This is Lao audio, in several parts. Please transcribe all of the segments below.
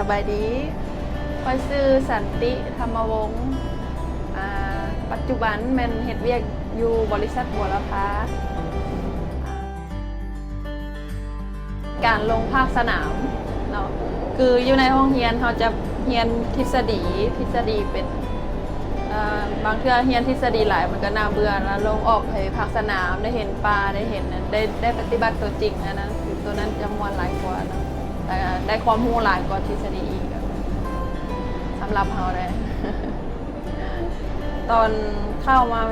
ສະບາຍດີ ຂ້ອຍຊື່ ສັນຕິ ທຳມະວົງ ອາ ປັດຈຸບັນແມ່ນເຮັດວຽກຢູ່ບໍລິສັດບົວລະພາ ການລົງພາກສະໜາມເນາະ ຄືຢູ່ໃນໂຮງຮຽນເຮົາຈະຮຽນທິດສະດີ ທິດສະດີເປັນ ເອີ ບາງເທື່ອຮຽນທິດສະດີຫຼາຍມັນກໍໜ້າເບື່ອ ແລ້ວລົງອອກໄປພາກສະໜາມ ໄດ້ເຫັນປ່າ ໄດ້ເຫັນ ໄດ້ ໄດ້ປະຕິບັດຕົວຈິງ ອັນນັ້ນ ໂຕນັ້ນຈະມ່ວນຫຼາຍກວ່າເນາະ ແລ້ວກໍໄດ້ຄວາມຮູ້ຫຼາຍກວ່າທິດສະດີອີກ ສຳລັບເຮົາເດ້. ຕອນເຂົ້າມາ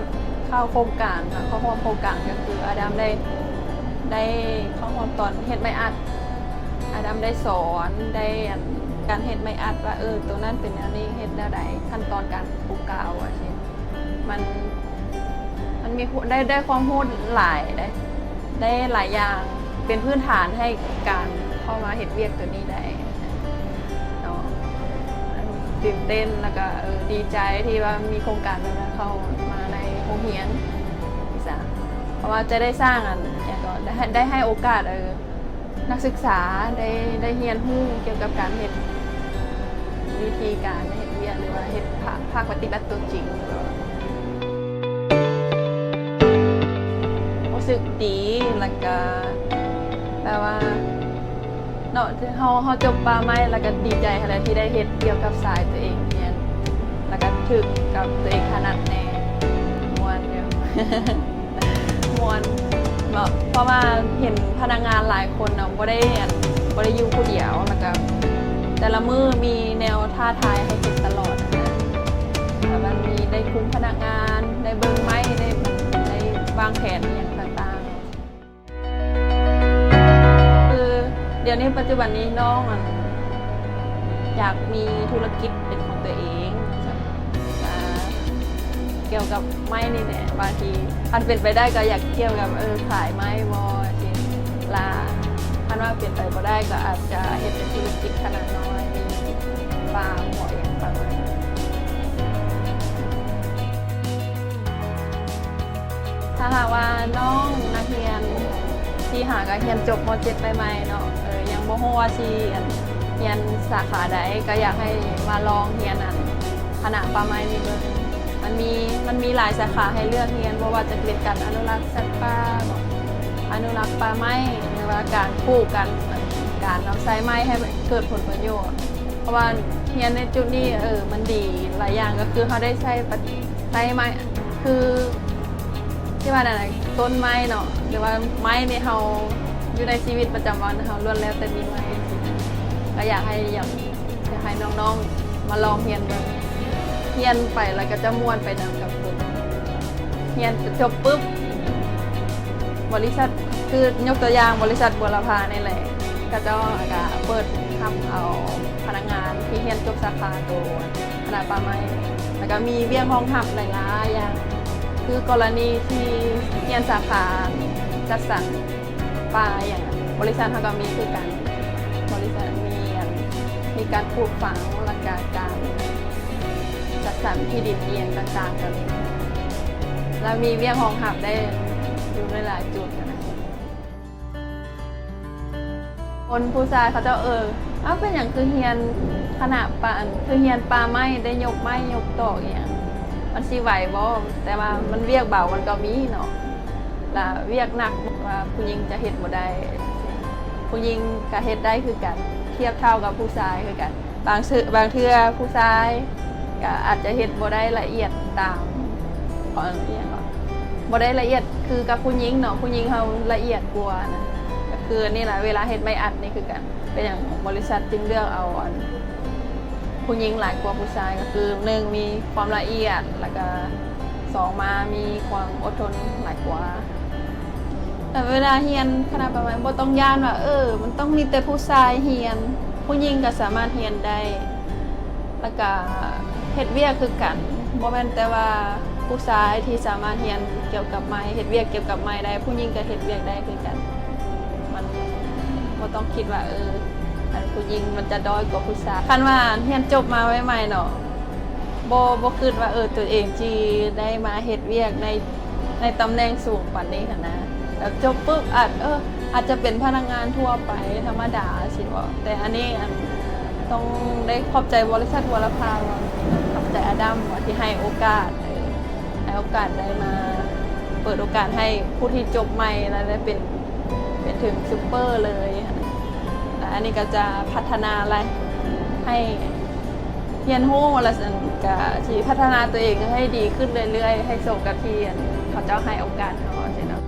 ເຂົ້າໂຄງການ ເຂົ້າຮ່ວມໂຄງການ ກໍຄືອາດຳໄດ້ ໄດ້ເຂົ້າຮ່ວມຕອນເຮັດໄມ້ອັດ ອາດຳໄດ້ສອນ ໄດ້ອັນ ການເຮັດໄມ້ອັດວ່າ ເອີ ໂຕນັ້ນເປັນແນວນີ້ ເຮັດແນວໃດ ຂັ້ນຕອນການປູກກາວ ວ່າຊີ້ ມັນ ມັນມີ ໄດ້ ໄດ້ຄວາມຮູ້ຫຼາຍເດ້ ໄດ້ຫຼາຍຢ່າງ ເປັນພື້ນຖານໃຫ້ການເຂົ້າມາເຮັດວຽກໂຕນີ້ໄດ້ເນາະ ຕື່ນເຕັ້ນ ແລ້ວກໍ ເອີ ດີໃຈທີ່ວ່າມີໂຄງການແບບນັ້ນເຂົ້າມາໃນໂຮງຮຽນ ເພາະວ່າຈະໄດ້ສ້າງອັນ ຫຍັງກໍ ໄດ້ ໄດ້ໃຫ້ໂອກາດ ເອີ ນັກສຶກສາໄດ້ ໄດ້ຮຽນຮູ້ກ່ຽວກັບການເຮັດ ວິທີການເຮັດວຽກ ຫຼືວ່າເຮັດພາກ ພາກປະຕິບັດຕົວຈິງ ຮູ້ສຶກດີ ແລ້ວກະແບບວ່າເນາະ ເຮົາ ເຮົາຈົບປ່າໄມ້ ແລ້ວກະດີໃຈຫັ້ນແຫຼະ ທີ່ໄດ້ເຮັດກ່ຽວກັບສາຍຕົວເອງຮຽນ ແລ້ວກະຖືກກັບຕົວເອງຖະໜັດແດ່ ມ່ວນຢູ່. ມ່ວນເນາະ ເພາະວ່າເຫັນພະນັກງານຫຼາຍຄົນເນາະ ບໍ່ໄດ້ ອັນ ບໍ່ໄດ້ຢູ່ຜູ້ດຽວ ແລ້ວກະແຕ່ລະມື້ມີແນວທ້າທາຍໃຫ້ເຮັດຕະຫຼອດຫັ້ນນະ ແລ້ວມັນມີໄດ້ຄຸມພະນັກງານ ໄດ້ເບິ່ງໄມ້ ໄດ້ ໄດ້ວາງແຜນອີ່ຫຍັງຕ່າງໆ. ຄືດຽວນີ້ປັດຈຸບັນນີ້ນ້ອງ ອັນ ຢາກມີທຸລະກິດເປັນຂອງຕົວເອງ ອາ ກ່ຽວກັບໄມ້ນີ້ແຫຼະ ບາງທີຄັນເປັນໄປໄດ້ກໍຢາກກ່ຽວກັບ ເອີ ຂາຍໄມ້ບໍ່ ຈັ່ງຊີ້ ລະຄັນວ່າເປັນໄປບໍ່ໄດ້ກໍອາດຈະເຮັດເປັນທຸລະກິດຂະໜາດນ້ອຍ ມີຟາມບໍ່ ອີ່ຫຍັງປະມານນີ້. ຖ້າຫາກວ່ານ້ອງນັກຮຽນທີ່ຫາກໍຮຽນຈົບ ມ.ເຈັດ ໃໝ່ໆເນາະ ເອີ ຍັງບໍ່ຮູ້ວ່າຊິ ອັນ ຮຽນສາຂາໃດ ກໍຢາກໃຫ້ມາລອງຮຽນ ອັນ ຄະນະປ່າໄມ້ນີ້ເບິ່ງ ມັນມີ ມັນມີຫຼາຍສາຂາໃຫ້ເລືອກຮຽນ ບໍ່ວ່າຈະເປັນການອະນຸລັກສັດປ່າເນາະ ອະນຸລັກປ່າໄມ້ ຫຼືວ່າການປູກ ການ ການນຳໃຊ້ໄມ້ໃຫ້ເກີດຜົນປະໂຫຍດ ເພາະວ່າຮຽນໃນຈຸດນີ້ ເອີ ມັນດີຫຼາຍຢ່າງ ກໍຄືເຮົາໄດ້ໃຊ້ປະ ໃຊ້ໄມ້ ຄືທີ່ວ່ານັ້ນນະ ຕົ້ນໄມ້ເນາະ ຫຼືວ່າໄມ້ໃນເຮົາຢູ່ໃນຊີວິດປະຈຳວັນ ເຮົາລ້ວນແລ້ວແຕ່ມີໄມ້ ກໍຢາກໃຫ້ ຢາກ ຢາກໃຫ້ນ້ອງໆມາລອງຮຽນເບິ່ງ ຮຽນໄປແລ້ວກໍຈະມ່ວນໄປນຳກັບເພິ່ນ ຮຽນຈົບປຶບ ບໍລິສັດ ຄືຍົກຕົວຢ່າງບໍລິສັດບົວລະພານີ້ແຫຼະ ເຂົາເຈົ້າກໍເປີດຮັບເອົາພະນັກງານທີ່ຮຽນຈົບສາຂາໂຕ ຄະນະປ່າໄມ້ ແລ້ວກໍມີວຽກຮອງຮັບຫຼາຍໆຢ່າງ ຄືກໍລະນີທີ່ຮຽນສາຂາຈັດສັນປ່າຫຍັງ ບໍລິສັດເຮົາກໍມີຄືກັນ ບໍລິສັດມີອັນ ມີການປູກຝັງ ແລ້ວກະການຈັດສັນທີ່ດິນອີ່ຫຍັງຕ່າງໆ ກໍມີ ແລ້ວມີວຽກຮອງຮັບໄດ້ຢູ່ໃນຫຼາຍຈຸດຫັ້ນນະ. ຄົນຜູ້ຊາຍເຂົາເຈົ້າ ເອີ ເອົ້າ ເປັນຫຍັງຄືຮຽນຄະນະປ່າ ອັນ ຄືຮຽນປ່າໄມ້ ໄດ້ຍົກໄມ້ຍົກຕອກອີ່ຫຍັງ ມັນຊິໄຫວບໍ່? ແຕ່ວ່າມັນວຽກເບົາມັນກໍມີເນາະ ລະວຽກໜັກວ່າຜູ້ຍິງຈະເຮັດບໍ່ໄດ້ ຜູ້ຍິງກໍເຮັດໄດ້ຄືກັນ ທຽບເທົ່າກັບຜູ້ຊາຍຄືກັນ. ບາງເທື່ອ ບາງເທື່ອຜູ້ຊາຍກໍອາດຈະເຮັດບໍ່ໄດ້ລະອຽດຕາມ ເອີ ອີ່ຫຍັງເກາະ ບໍ່ໄດ້ລະອຽດຄືກັບຜູ້ຍິງເນາະ ຜູ້ຍິງເຮົາລະອຽດກວ່ານະ ກໍຄືນີ້ລະ ເວລາເຮັດໄມ້ອັດນີ້ຄືກັນ ເປັນຫຍັງບໍລິສັດຈຶ່ງເລືອກເອົາອັນ ຜູ້ຍິງຫຼາຍກວ່າຜູ້ຊາຍ ກໍຄືໜຶ່ງ ມີຄວາມລະອຽດ ແລ້ວກໍສອງມາ ມີຄວາມອົດທົນຫຼາຍກວ່າ. ແບບເວລາຮຽນຄະນະປ່າໄມ້ ບໍ່ຕ້ອງຢ້ານວ່າ ເອີ ມັນຕ້ອງມີແຕ່ຜູ້ຊາຍຮຽນ ຜູ້ຍິງກໍສາມາດຮຽນໄດ້ ແລ້ວກໍເຮັດວຽກຄືກັນ ບໍ່ແມ່ນແຕ່ວ່າຜູ້ຊາຍທີ່ສາມາດຮຽນກ່ຽວກັບໄມ້ ເຮັດວຽກກ່ຽວກັບໄມ້ໄດ້ ຜູ້ຍິງກໍເຮັດວຽກໄດ້ຄືກັນ ມັນບໍ່ຕ້ອງຄິດວ່າ ເອີ ອັນຜູ້ຍິງມັນຈະດ້ອຍກວ່າຜູ້ຊາຍ ຄັນວ່າຮຽນຈົບມາໃໝ່ໆເນາະ ບໍ່ ບໍ່ຄິດວ່າ ເອີ ຕົວເອງຊິໄດ້ມາເຮັດວຽກໃນ ໃນຕຳແໜ່ງສູງປານນີ້ຫັ້ນນະ ແບບຈົບປຶບອາດ ເອີ ອາດຈະເປັນພະນັກງານທົ່ວໄປທຳມະດາຊິເບາະ ແຕ່ອັນນີ້ ອັນ ຕ້ອງໄດ້ຂອບໃຈບໍລິສັດບົວລະພາ ຂອບໃຈອາດຳທີ່ໃຫ້ໂອກາດ ເອີ ໃຫ້ໂອກາດໄດ້ມາເປີດໂອກາດໃຫ້ຜູ້ທີ່ຈົບໃໝ່ ແລະ ໄດ້ເປັນ ເປັນເຖິງຊຸບເປີເລີຍ. ແລະ ອັນນີ້ກໍຈະພັດທະນາ ແລະ ໃຫ້ຮຽນຮູ້ ແລະ ກະຊິພັດທະນາຕົວເອງໃຫ້ດີຂຶ້ນເລື້ອຍໆ ໃຫ້ສົມກັບທີ່ ອັນ ເຂົາເຈົ້າໃຫ້ໂອກາດເຮົາ ຈັ່ງຊີ້ເນາະ.